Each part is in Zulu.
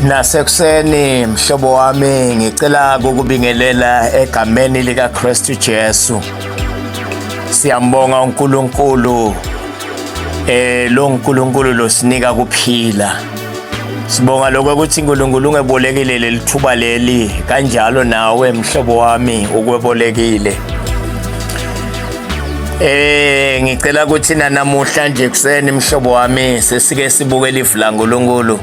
Nasekuseni mhlobo wami, ngicela ukukubingelela egameni lika Kristu Jesu. Siyambonga uNkulunkulu, lo uNkulunkulu losinika kuphila. Sibonga lokho ukuthi uNkulunkulu ungebolekile leli thuba leli, kanjalo nawe mhlobo wami ukwebolekile. Ngicela ukuthi namuhla nje kuseni mhlobo wami sesike sibuke lifu laNkulunkulu.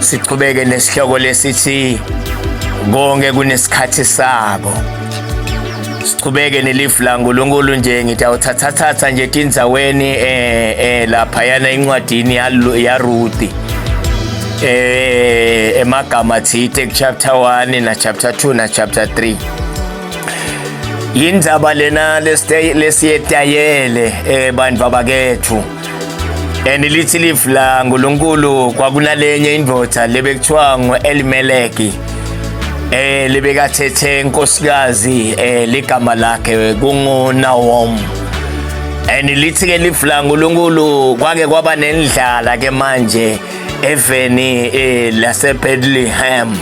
Sichubeke nesihloko lesithi konke kunesikhathi sako. Sichubeke nelifu laNkulunkulu nje, ngitawuthatha nje tindzaweni lapha yana incwadini ya Ruth. Emagama thite chapter 1 na chapter 2 na chapter 3. Yindzaba lena lesiyetayele bantu abakethu. And lithi lifu la Nkulunkulu kwakunalenye indvodza lebekuthiwa ngu-Elimeleki, lebekathethe inkosikazi, ligama lakhe kunguNawomi. And lithi ke lifu la Nkulunkulu kwake kwaba nendlala ke manje eveni lase Bethlehem.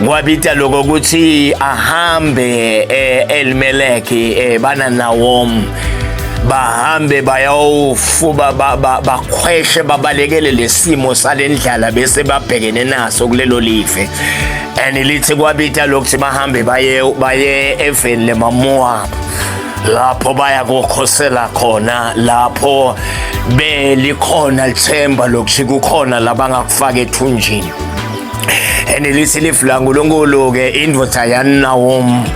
Kwabita lokho ukuthi ahambe Elimeleki bana Nawomi, bahambe bayawufuba bakhweshe babalekele lesimo salendlala bese babhekene naso kulelo live. And lithi kwabita lokuthi bahambe baye eveni lemaMoab, lapho baya kokhosela khona, lapho belikhona lithemba lokuthi kukhona labangakufaka ethunjini. And lithi lifu laNkulunkulu ke indvodza yaNawomi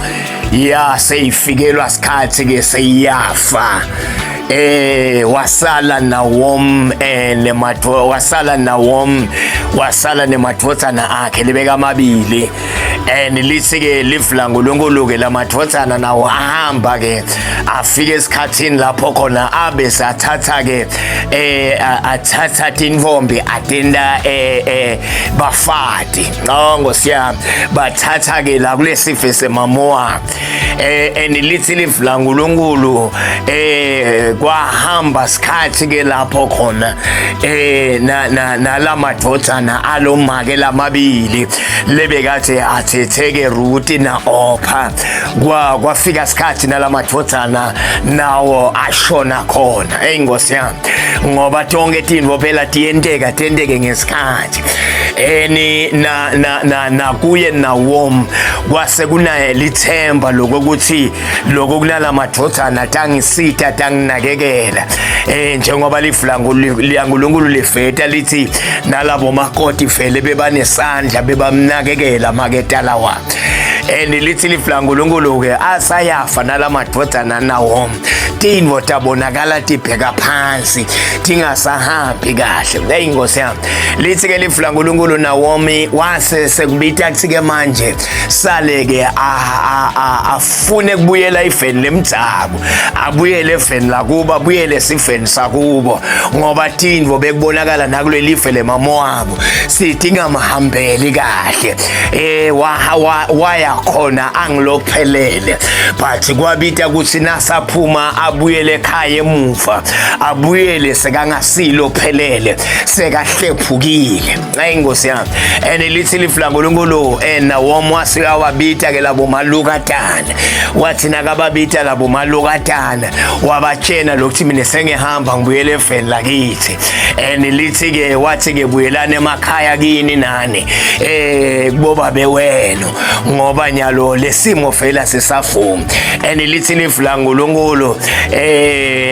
ya seyifikelwa sikhathi ke seyiyafa. Wasala Nawomi nemadvo wasala Nawomi wasala nemadvodzana akhe libeka amabili. And lithi ke lifu laNkulunkulu ke lamadvodzana nawo ahamba ke afike esikhathini lapho khona abe sathatha ke athatha tintombi atenda bafati nqongo siya bathatha ke la kulesife semaMoab. And lithi lifu laNkulunkulu kwahamba sikhathi ke lapho khona na na nalamadvodzana alomake lamabili lebekade athetheke Ruth na Orpah, kwafika sikhathi nalamadvodzana nawo ashona khona. Hey Nkosi yami, ngoba tonke tintfo phela tiyenteka tenteke ngesikhathi. Eni na na na nakuye Nawomi kwase kunaye lithemba lokuthi lokho kulala madvodzana tangisita tanginakekela, njengoba lifu laNkulunkulu liveta lithi nalabo makoti vele bebanesandla bebamnakekela maketala wa. And lithi lifu laNkulunkulu ke asayafa nalamadvodzana Nawomi, tintfo tabonakala tibheka phansi tingasahambi kahle. Hey Nkosi yami, lithi ke lifu laNkulunkulu Nawomi wase sekubita kuthi ke manje sale ke afune kubuyela ifeni lemdzabu, abuyele efeni lakubo, abuyele esifeni sakubo, ngoba tintfo bekubonakala nakuleli life lemaMoabu sidinga mahambeli kahle. Waya khona angilophelele, but kwabita ukuthi nasaphuma abuyele ekhaya emuva, abuyele sekangasilo phelele, sekahlephukile. Hayi Nkosi yami. And lithi lifu laNkulunkulu Nawomi wasiyawabita ke labo malukatana, wathi nakababita labo malukatana wabatshena lokuthi mina sengihamba ngibuyele eveni lakithi. And lithi ke wathi ke buyelani emakhaya kini nani kuboba beweno, ngoba nyalo lesimo vela sisavuma. And lithi lifu laNkulunkulu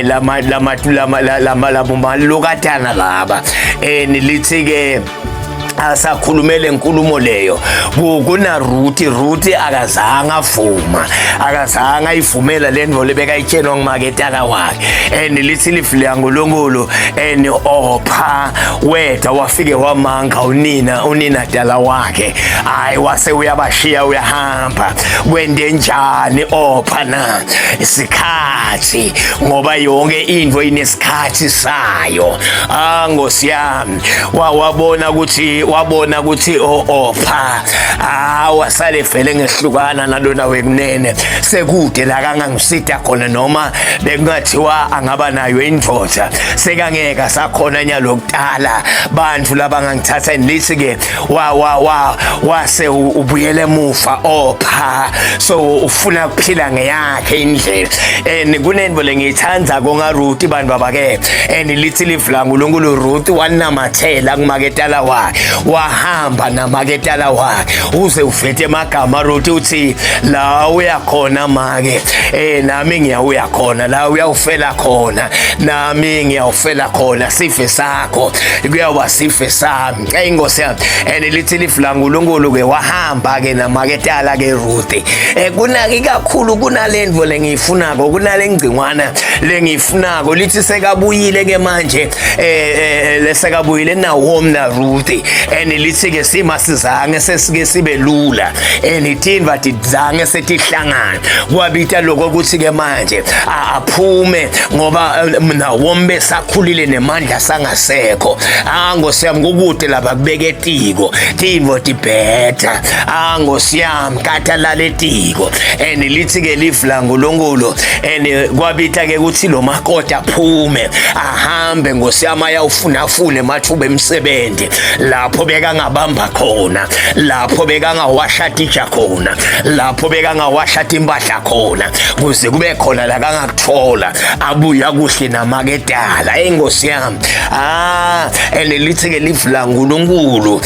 lama lama lama lama labo malukatana laba, lithi ke asakhulumele inkulumo leyo kuna Ruth. Ruth akazange avuma, akazange ayivumela le nto lebekayitshelwa ngumaketala wakhe. And lithi lifu laNkulunkulu and Orpah weda wafike wamanga unina dala wakhe, hayi wase uyabashiya uyahamba. Kwende njani Orpah na isikhathi, ngoba yonke into inesikhathi sayo. Ah Nkosi yami, wabona ukuthi wabona ukuthi opha wasale vele ngehlukana nalona wekunene sekude la kangangisida khona noma bekungathiwa angaba nayo indvodza sekangeke asakhona nyalokutala bantu labangangithatha lithi ke wa wa wa wase ubuyele emuva opha so ufuna ukuphila ngeyakhe indlela and kunento lengiyithanda kongaRuth bantu babake and lithi livula uNkulunkulu Ruth wanamathela kumaketala wakhe wahamba namaketala wakhe uze uvete emagama Ruth uthi la uyakhona make nami ngiyawuya khona la uyawufela khona nami ngiyawufela khona sife sakho kuyawuba sife sami. Eyi Nkosi yami and lithi lifu laNkulunkulu ke wahamba ke namaketala ke Ruth. Kunaki kakhulu kunalendvo lengiyifunako kunale ngcingwana lengiyifunako lithi sekabuyile ke manje lesekabuyile Naomi na Ruth and lithi ke sima sizange sesike sibe lula and itindva tizange setihlangana kwabita lokho ukuthi ke manje aphume ngoba Naomi besakhulile nemandla sangasekho. Nkosi yami kukude lapha kubeka etiko tintfo tibheda. Nkosi yami katalala etiko and lithi ke lifu laNkulunkulu and kwabita ke ukuthi lo makoti aphume ahambe Nkosi yami ayawufuna emathuba emsebenzi lapho bekangabamba khona lapho bekangawasha titsha khona lapho bekangawasha timpahla khona kuze kube khona la kangakuthola abuya kuhle namaketala. Enkosi yami and lithi ke livula uNkulunkulu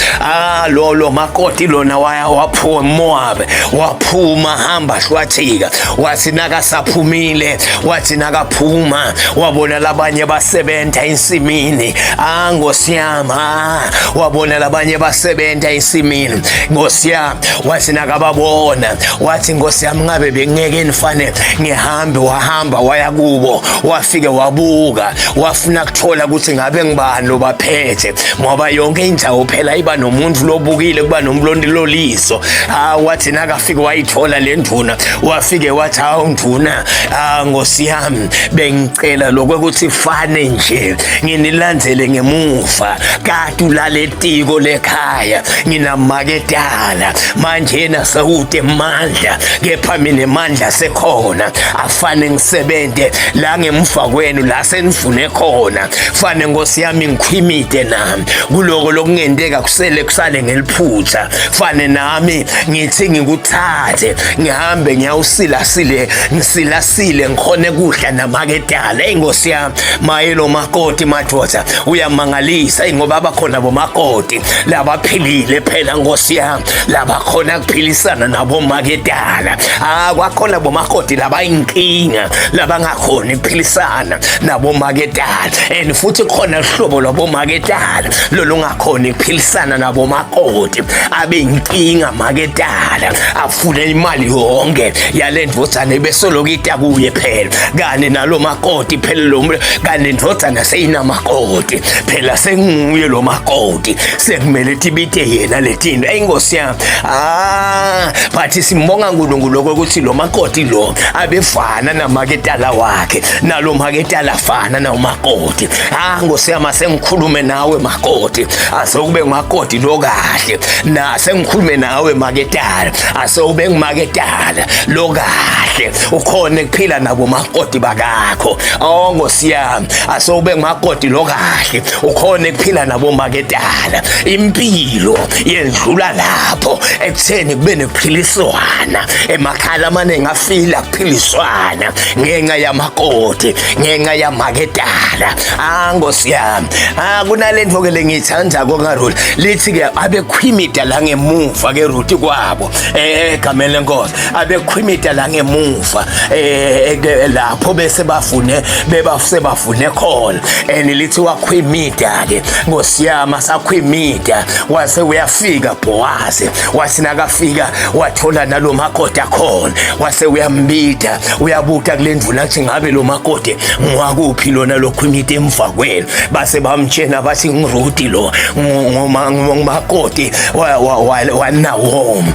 lo makoti lona waya waphuma Moab waphuma hamba hlwathika wathi nakasaphumile wathi nakaphuma wabona labanye basebenza ensimini. Nkosi yami wabona labanye basebenza ensimini Nkosi yami wathi nakababona wathi Nkosi yami ngabe bengeke nifane ngihambe. Wahamba waya kubo wafike wabuka wafuna kuthola ukuthi ngabe ngibani lobaphethe ngoba yonke indawo phela iba nomuntu lobukile kuba nomlondiloliso. Wathi nakafike wayithola le nduna wafike wathi hawu nduna Nkosi yami bengicela lokho ukuthi fane nje nginilandzele ngemuva kade ulale etiko lekhaya nginamaketala manje nasewude emandla kepha mina emandla sekhona afane ngisebenze la ngemuva kwenu la senivune khona fane Nkosi yami ngikhwimide nami kuloko lokungenteka kusele kusale ngeliphutha fane nami ngithi ngikuthathe ngihambe ngiyawusilasile ngisilasile ngikhone kudla namaketala. Inkosi yami maye lo makoti madoda uyamangalisa ngoba abakhona bomakoti labaphilile phela Nkosi yami labakhona kuphilisana nabo maketala. Kwakhona bomakoti labayinkinga labangakhoni ukuphilisana nabo maketala and futhi khona uhlobo lwabomaketala lolungakhoni ukuphilisana nabo makoti abe inkinga maketala afune imali yonke yale ndvodzana ibesoloku itakuye phela kani nalo makoti phela lo kani ndvodzana seyinamakoti phela senguye lo makoti sekumele tibite yena letinto. Inkosi yami but simbonga uNkulunkulu ukuthi lo makoti lo abefana namaketala wakhe nalo maketala afana nawumakoti. Nkosi yami asengikhulume nawe makoti asewube ngumakoti lo kahle na sengikhulume nawe maketala asewube ngumaketala lo kahle ukhona kuphila nabo makoti bakakho. Nkosi yami asewube ngumakoti lo kahle ukhona kuphila nabo maketala. Impilo yendlula lapho ekutheni kube nekuphiliswana emakhala amaningi afila kuphiliswana ngenxa yamakoti ngenxa yamaketala. Nkosi yami kunalento ke lengiyithanda kongaruli lithi ke abekhwimida la ngemuva ke Ruth kwabo egameni lenkosi abekhwimida la ngemuva lapho bese bafune bebafuse bafune khona and lithi wakhwimida ke Nkosi yami asakhwimida wase uyafika Boaz wathi nakafika wathola nalo makoti akhona wase uyambida uyabuta kule ndvuna athi ngabe lo makoti ngwakuphi lona lokhwimida emva kwenu base bamtshena bathi ngiRuti lo ngumakoti waNawomi.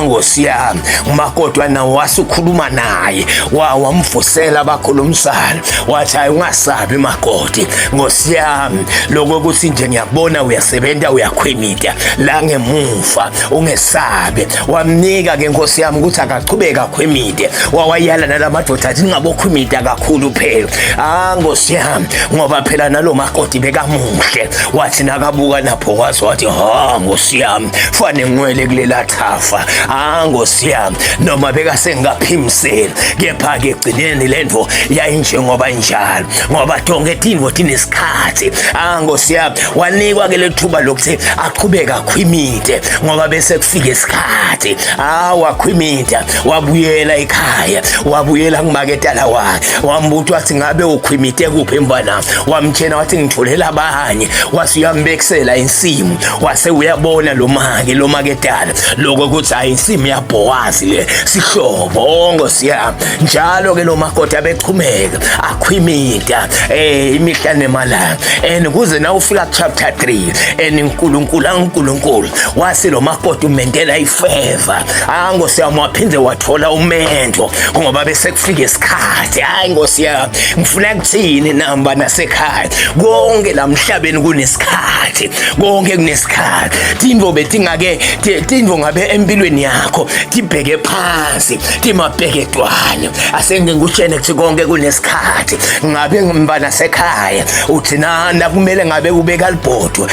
Nkosi yami umakoti waNawomi wasukhuluma naye wamvusela bakhulumisana wathi hayi ungasabi makoti Nkosi yami lokho ukuthi nje ngiyakubona uyasebenza. Uyawenta uyakhwimita la ngemuva, ungesabe. Wamnika ke Nkosi yami ukuthi akachubeka akhwimite. Wawayala nalamadoda athi ningabokhwimita kakhulu phela. Ah Nkosi yami, ngoba phela nalomakoti bekamuhle. Wathi nakabuka napho wazi wathi ha Nkosi yami, fane ngwele kulela thafa. Ah Nkosi yami, noma bekasengaphimiseli, kepha ke egcineni lento yayinjengoba injalo, ngoba tonke tintfo tinesikhathi. Ah Nkosi yami, wanikwa ke lethuba lokuthi aqhubeke akhwimite, ngoba bese kufika isikhathi. Ah wakhwimita, wabuyela ekhaya, wabuyela kumaketala wakhe, wambuthi wathi ngabe ukhwimite kuphi mfana? Wamtshena wathi ngitholela abanye, wase uyambekisela insimu, wase uyabona lo make lo maketala lokho ukuthi hayi insimu yaBhowazi le sihlobo. Nkosi yami, njalo ke lo makoti abechumeka akhwimita imihla nemalanga, and kuze na ufika chapter 3 and uNkulunkulu uNkulunkulu wase lo makoti umentela ifavor. Ah Nkosi yami, waphinde wathola umendo ngoba bese kufika isikhathi. Hayi Nkosi yami, ngifuna kuthini namba nasekhaya, konke la mhlabeni kunesikhathi, konke kunesikhathi. Tintfo betingake tintfo ngabe empilweni yakho tibheke phansi timabheketwane, asenge ngikutshene ukuthi konke kunesikhathi. Ngabe ngimba nasekhaya uthi na kumele ngabe ubeka libhodwe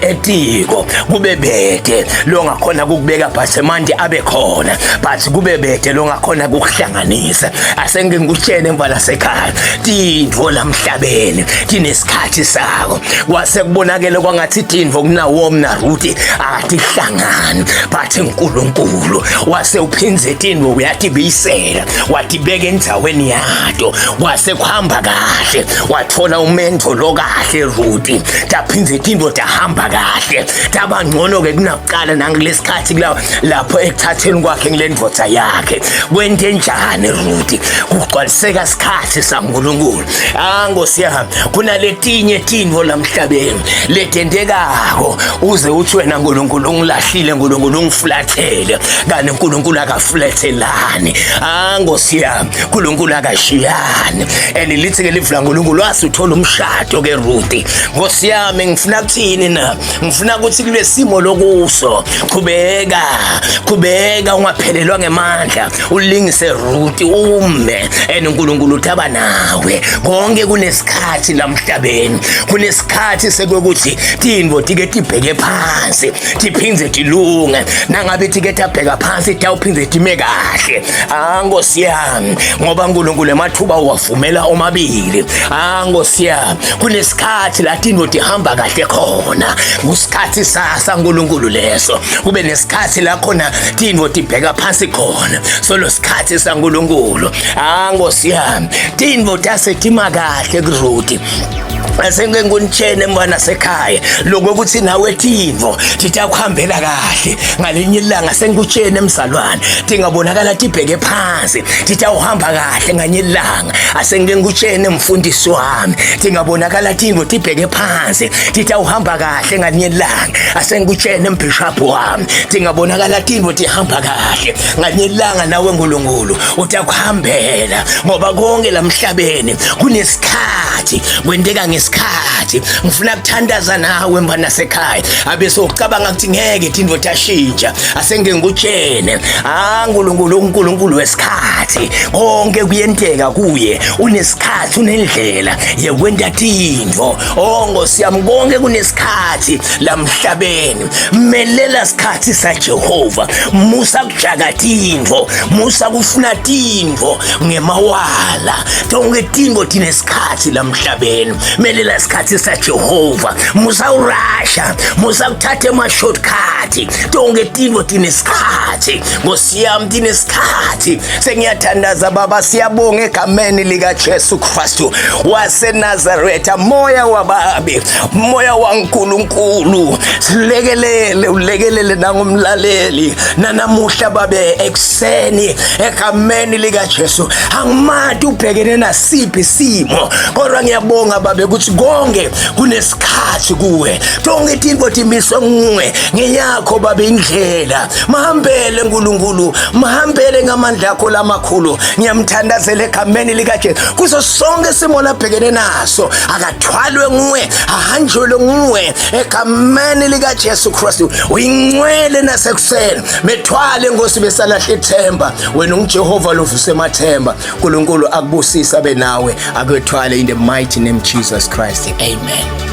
etiko kube bede lo ngakhona ukubeka but manje abe khona, but kube bede lo ngakhona ukuhlanganisa. Asenge ngikutshene mfana sekhaya, tintfo lamhlabeni tinesikhathi sako. Kwase kubonakele kwangathi tintfo kunawomi naRuthi atihlangani, but uNkulunkulu wase uphindze tintfo uyatibuyisela, watibeka endzaweni yato, wase kuhamba kahle, wathola umendvo lokahle Ruthi, taphindze tintfo tahamba kahle, taba ngcono ke kunakuqala nangulesikhathi lapho ekuthatheni kwakhe ngile ndvodza yakhe. Kwente njani Ruthi? Kugcwaliseka isikhathi saNkulunkulu. Ah Nkosi yami, kunaletinye tintfo lamhlabeni letentekako uze uthi wena Nkulunkulu ungilahlile, Nkulunkulu ungifulathele, kanti uNkulunkulu akafulathelani. Ah Nkosi yami, uNkulunkulu akashiyani. And lithi ke livu laNkulunkulu wasuthola umshado ke Ruthi. Nkosi yami, ngifuna kuthini na? Ngifuna ukuthi kule simo lokuso, qhubeka, qhubeka, ungaphelelwa ngemandla, ulingise Ruthi, ume, and uNkulunkulu uthaba nawe. Konke kunesikhathi lamhlabeni, kunesikhathi sekuthi tintfo tike tibheke phansi tiphindze tilunge, nangabe tike tabheka phansi tawuphindze time kahle. Ah Nkosi yami, ngoba uNkulunkulu emathuba uwavumela omabili. Ah Nkosi yami, kunesikhathi la tintfo tihamba kahle khona, kusikhathi sasa uNkulunkulu leso, kube nesikhathi la khona tintfo tibheka phansi khona, solo sikhathi saNkulunkulu. Ah Nkosi yami, tintfo tasetima kahle kuRuthi. Asenge ngunitshene mfana sekhaya lokho ukuthi nawe tintfo titakuhambela kahle ngalinye ilanga. Sengikutshene mzalwane, tingabonakala tibheke phansi, titawuhamba kahle nganye ilanga. Asengike ngikutshene mfundisi wami, tingabonakala tintfo tibheke phansi, titawuhamba kahle ngalinye ilanga. Asengikutshene mbishop wami, tingabonakala tintfo tihamba kahle ngalinye ilanga, nawe Nkulunkulu utakuhambela, ngoba konke lamhlabeni kunesikhathi, kwenteka ngesikhathi. Ngifuna kuthandaza nawe mfana sekhaya abe socabanga ukuthi ngeke tintfo tashintsha. Asengike ngikutshene, ah uNkulunkulu uNkulunkulu wesikhathi, konke kuyenteka kuye, unesikhathi, unendlela yekwenta tintfo. Oh Nkosi yami, konke kunesikhathi lamhlabeni. Melela sikhathi saJehova, musa kujaka tintfo, musa kufuna tintfo ngemawala. Tonke tintfo tinesikhathi lamhlabeni. Melela sikhathi saJehova, musa urasha, musa kuthatha ema-shortcut. Tonke tintfo tinesikhathi, Nkosi yami, tinesikhathi. Sengiyathandaza Baba, siyabonga egameni likaJesu Kristu waseNazaretha. Moya wababe, moya waNkulunkulu, silekelele, ulekelele nangumlaleli nanamuhla babe ekuseni egameni likaJesu. Angimati ubhekene nasiphi isimo, kodwa ngiyabonga babe. ukuthi konke kunesikhathi kuwe, tonke itinto timiswe nguwe, ngeyakho Baba indlela. Mahambele uNkulunkulu, mahambele ngamandla akho lamakhulu. Ngiyamthandazela egameni likaJesu kuso sonke isimo labhekene naso, akathwalwe nguwe, ahanjulwe nguwe egameni likaJesu Kristu. Uyingcwele nasekuseni, methwale Nkosi besalahla ithemba. Wena unguJehova lovuse emathemba. uNkulunkulu akubusise, abe nawe, akwethwale in the mighty name Jesus Christ. Amen.